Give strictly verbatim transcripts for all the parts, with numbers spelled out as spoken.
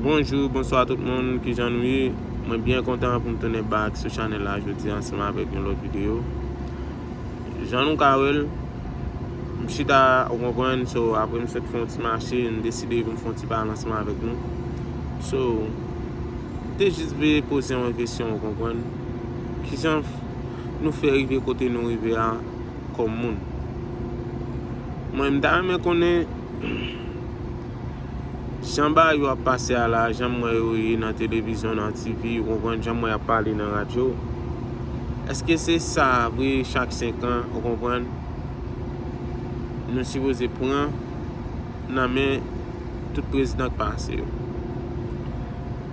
Bonjou, bonswa tout moun, kijan nou ye? Mwen byen kontan pou m tounen back sou chanèl la jodi a ansanm avèk yon lòt videyo. Jan nou ka wè l, m chita, ou konprann, so apre m sot fè yon ti mache, m deside pou m fè yon ti pale ansanm avèk nou. So, m te jis vle poze yon kesyon, ou konprann. Kijan nou fè rive kote nou rive a kòm moun? Mwen, m ta renmen konnen jan bagay yo ap pase a la, jan m wè yo ye nan televizyon, nan T V, ou konprann, jan m wè y ap pale nan radyo. Èske se sa vre chak senk an, ou konprann? Nou sipoze pran nan men tout prezidan k pase yo.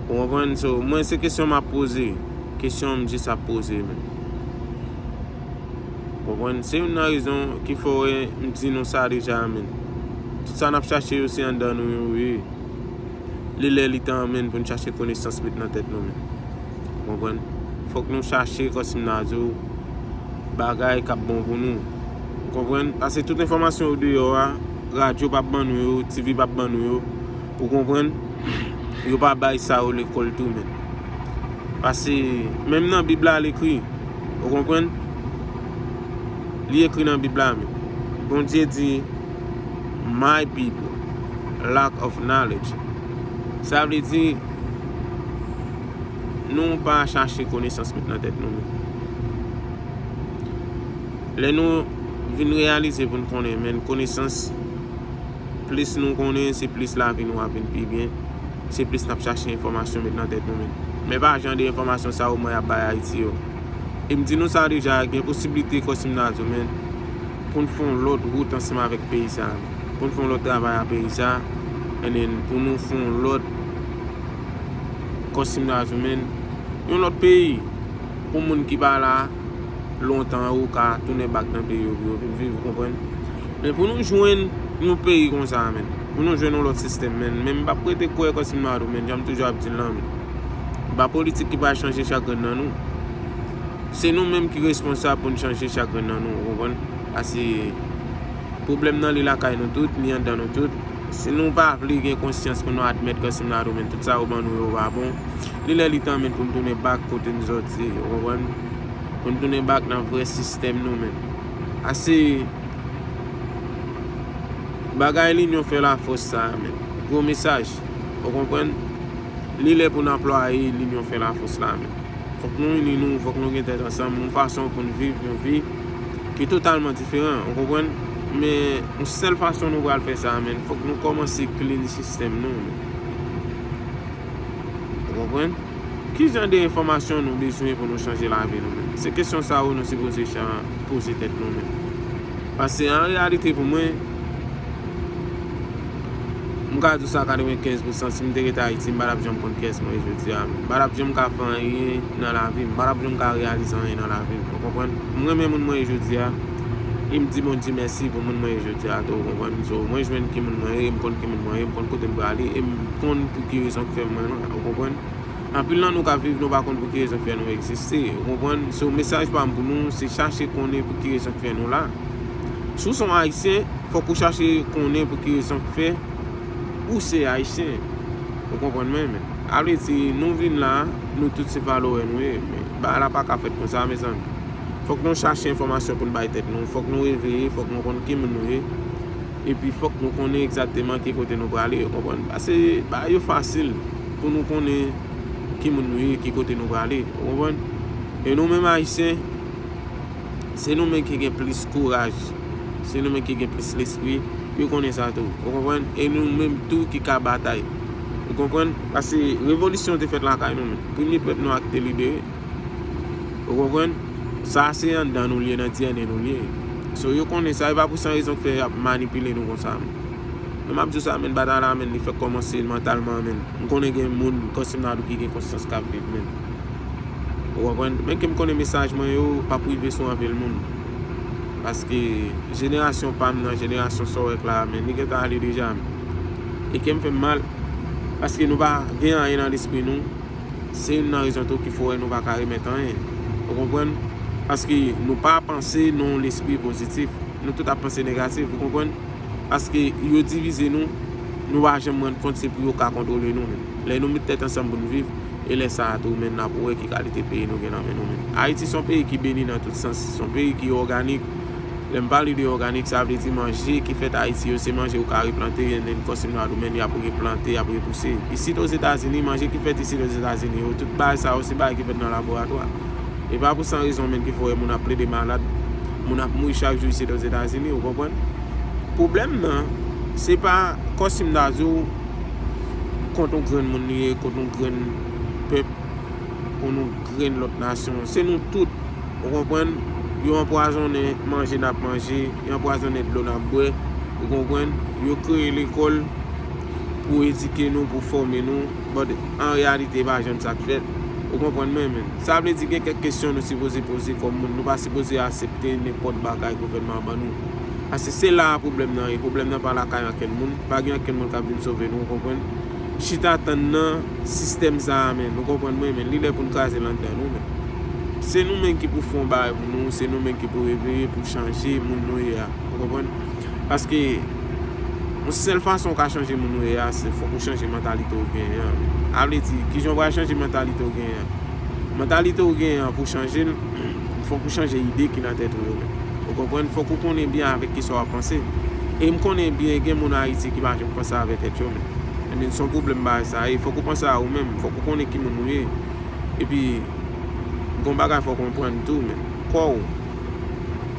Ou konprann? So, mwen se kesyon m ap poze. Kesyon m jis ap poze, men. Ou konprann? Se youn nan rezon ki fè w wè m di nou sa deja, men. Tout sa n ap chache yo, se anndan nou yo ye. Li lè li tan, men, pou n chache konesans met nan tèt nou, men. Ou konprann? Fòk nou chache, kòm si m ta di w, bagay k ap bon pou nou. Ou konprann? Paske tout enfòmasyon yo deyò a, radyo p ap ban nou yo, T V p ap ban nou yo. Ou konprann? Yo pa bay sa yo lekòl tou, men. Paske menm nan Bib la, l ekri. Ou konprann? Li ekri nan Bib la, men. Bondye di, "My people, lack of knowledge." Sa vle di, nou pa chache konesans met nan tèt nou, men. Lè nou vin reyalize pou n konnen, men konesans, plis nou konnen, se plis lavi nou ap vin pi byen, se plis n ap chache enfòmasyon met nan tèt nou, men. Men pa jan de enfòmasyon sa yo mwen ap bay Ayiti yo. E m di nou sa deja, gen posiblite, kòm si m ta di w, men, pou n fè yon lòt wout ansanm avèk peyi sa, pou n fè yon lòt travay a peyi sa, and then pou nou fè yon lòt kòm si m ta di w, men, yon lòt peyi, pou moun ki pa la lontan yo ka tounen back nan peyi yo pou yo vin viv, ou konprann? Men pou nou jwenn yon peyi konsa, men, pou nou jwenn yon lòt sistèm, men, men m p ap rete kwè kòm si m ta di w, men, jan m toujou ap di l lan, men, se pa politik ki pral chanje chagren nan nou. Se nou menm ki responsab pou n chanje chagren nan nou, ou konprann? Paske pwoblèm nan li lakay nou tout, li anndan nou tout. Si nou pa vle gen konsyans pou nou admèt kòm si m ta di w, men, tout sa yo ban nou yo pa bon, li lè li tan, men, pou n tounen back kote n sòti, ou konprann? Pou n tounen back nan vrè sistèm nou, men. Paske bagay linyon fè lafòs sa, men. Gwo mesaj, ou konprann? Li lè pou n anplwaye linyon fè lafòs la, men. Fòk nou ini nou, fòk nou gen tèt ansanm, yon fason pou n viv yon vi ki totalman diferan, ou konprann? Men yon sèl fason nou pral fè sa, men, fòk nou kòmanse clean sistèm nou, men. Ou konprann? Ki jan de enfòmasyon nou bezwen pou nou chanje lavi nou, men? Se kesyon sa yo nou sipoze chan-, poze tèt nou, men. Paske an reyalite pou mwen, m ka di w sa katrevenkenz pousan, si m te rete Ayiti, m pa t ap janm konn kiyès mwen ye jodi a. M pa t ap janm ka fè anyen nan lavi m. M pa t ap janm ka reyalize anyen nan lavi m. Ou konprann? M renmen moun mwen ye jodi a. E m di Bondye mèsi pou moun mwen ye jodi a tou, ou konprann? So, mwen jwenn ki moun mwen ye, m konn ki moun mwen ye, m konn kote m prale, e m konn pou ki rezon k fè mwen la, ou konprann? Anpil nan nou k ap viv, nou pa konn pou ki rezon k fè nou egziste, ou konprann? So, mesaj pa m pou nou, se chache konnen pou ki rezon k fè nou la. Si w se yon Ayisyen, fòk ou chache konnen pou ki rezon k fè ou se Ayisyen. Ou konprann mwen, men. A vle di, nou vin la, nou tout se follower nou ye, men bagay la pa ka fèt konsa, mezanmi. Fòk nou chache enfòmasyon pou n bay tèt nou, fòk nou reveye, fòk nou konn ki moun nou ye, epi fòk nou konnen egzakteman ki kote nou prale, ou konprann? Paske bagay yo fasil pou nou konnen ki moun nou ye, ki kote nou prale, ou konprann? E nou menm Ayisyen, se nou menm ki gen plis kouraj, se nou menm ki gen plis lespri, yo konnen sa tou, ou konprann? E nou menm tou ki ka batay, ou konprann? Paske revolisyon te fèt lakay nou menm, premye pèp nwa ki te libere, ou konprann? Sa se anndan nou l ye, nan D N A nou l ye. So, yo konnen sa, e pa pou san rezon k fè y ap manipile nou konsa, men. Men m ap di w sa, men, batay la, men, li fèk kòmanse mantalman, men. M konnen gen moun, kòm si m ta di w, ki gen konsyans k ap viv, men. Ou konprann? Men ke m konnen mesaj mwen yo p ap rive sou anpil moun. Paske jenerasyon pa m nan, jenerasyon sa w wè k la, men, li gentan ale deja, men. E kè m fè m mal, paske nou pa gen anyen nan lespri nou. Se youn nan rezon tou ki fè w wè nou pa ka remèt anyen. Ou konprann? Paske nou pa panse nan yon lespri pozitif. Nou tout ap panse negatif, ou konprann? Paske yo divize nou, Nou pa janm rann kont se pou yo ka kontwole nou menm. Lè nou met tèt ansanm pou n viv, e lè sa a tou, menm n ap wè ki kalite peyi nou gen nan men nou menm. Ayiti se yon peyi ki beni nan tout sans. Se yon peyi ki òganik. Lè m pale de òganik, sa vle di manje ki fèt Ayiti yo, se manje ou ka replante, and then kòm si m ta di w, men y ap replante, y ap repouse. Isit Ozetazini, manje ki fèt isit Ozetazini yo, tout bagay sa yo, se bagay ki fèt nan laboratwa. E pa pou san rezon menm ki fè w wè moun ap plede malad, moun ap mouri chak jou isit Ozetazini, ou konprann? Pwoblèm nan, se pa kòm si m ta di w kont yon grenn moun li ye, kont yon grenn pèp, kont yon grenn lòt nasyon. Se nou tout, ou konprann? Yo anpwazonnen manje n ap manje, yo anpwazonnen dlo n ap bwè, ou konprann? Yo kreye lekòl pou edike nou, pou fòme nou, but an reyalite, e pa janm sa k fèt. Ou konprann mwen, men sa vle di gen kèk kesyon nou sipoze poze kòm moun. Nou pa sipoze aksepte nenpòt bagay gouvènman an ban nou. Paske se la a pwoblèm nan ye. Pwoblèm nan pa lakay ankenn moun. Pa gen ankenn moun k ap vin sove nou, ou konprann? Chita tann nan sistèm sa a, men, ou konprann mwen, men li lè pou n kraze l anndan nou, men. Se nou menm ki pou fè yon bagay pou nou, se nou menm ki pou reveye, pou chanje moun nou ye a. Ou konprann? Paske yon sèl fason w ka chanje moun ou ye a, se fòk ou chanje mantalite w genyen an. A vle di, kijan w pral chanje mantalite w genyen an? Mantalite w genyen an, pou w chanje l, fòk ou chanje ide ki nan tèt ou yo menm. Ou konprann? Fòk ou konnen byen avèk kisa w ap panse. E m konnen byen gen moun Ayiti ki pa janm panse avèk tèt yo menm. Ebyen, se yon pwoblèm bagay sa ye. Fòk ou panse a ou menm. Fòk ou konnen ki moun ou ye. Epi, gon bagay fòk ou konprann tou, men. Kò w,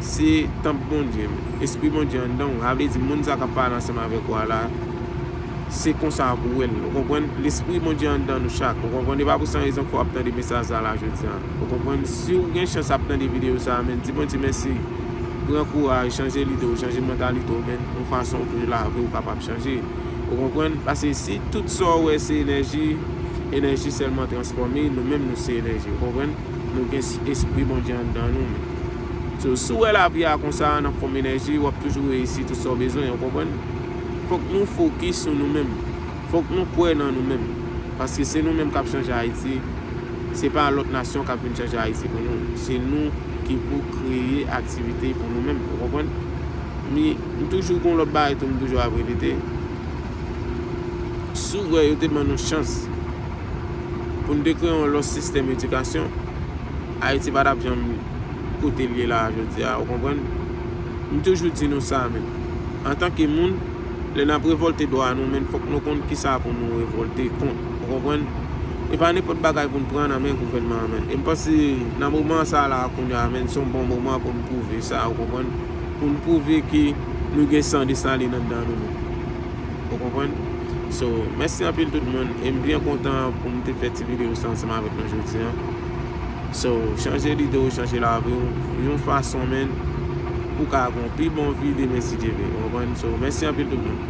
se tanp Bondye, men. Espri Bondye anndan w. Sa vle di, moun sa k ap pale ansanm avèk ou a la, se konsa pou w wè l. Ou konprann? Lespri Bondye anndan nou chak. Ou konprann? E pa pou san rezon fò w ap tande mesaj sa la jodi a. Ou konprann? Si w gen chans ap tande videyo sa a, men, di Bondye mèsi. Pran kouraj, chanje lide w, chanje mantalite w, men, yon fason pou lavi w kapab chanje. Ou konprann? Paske si tout sa w wè se enèji, enèji sèlman transfòme, nou menm nou se enèji. Ou konprann? Nou gen s-, espri Bondye anndan nou, men. So, si w wè lavi a konsa, nan fòm enèji, w ap toujou reyisi tout sa w bezwen, ou konprann? Fòk nou fokis sou nou menm. Fòk nou kwè nan nou menm. Paske se nou menm k ap chanje Ayiti. Se pa lòt nasyon k ap vin chanje Ayiti pou nou. Se nou ki pou kreye aktivite pou nou menm. Ou konprann? Men, m toujou gon lòt bagay tou, m toujou ap repete. Si w wè yo te ban nou chans pou n te kreye yon lòt sistèm edikasyon, Ayiti pa t ap janm kote l ye la a jodi a, ou konprann? M toujou di nou sa, men. Antanke moun, lè n ap revòlte dwa nou, men, fòk nou konn kisa pou nou revòlte kont, ou konprann? E pa nenpòt bagay pou n pran nan men gouvènman an, men. E m panse nan moman sa la, kounye a, men, se yon bon moman pou n pwouve sa, ou konprann? Pou n pwouve ke nou gen san Desalin anndan nou, men. Ou konprann? So, mèsi anpil tout moun. E m byen kontan pou m te fè ti videyo sa ansanm avèk nou jodi a. So, chanje lide w, chanje lavi w. Yon fason, men, pou w ka gen yon pi bon vi demen si Dye vle. Ou konprann? So, mèsi anpil tout moun.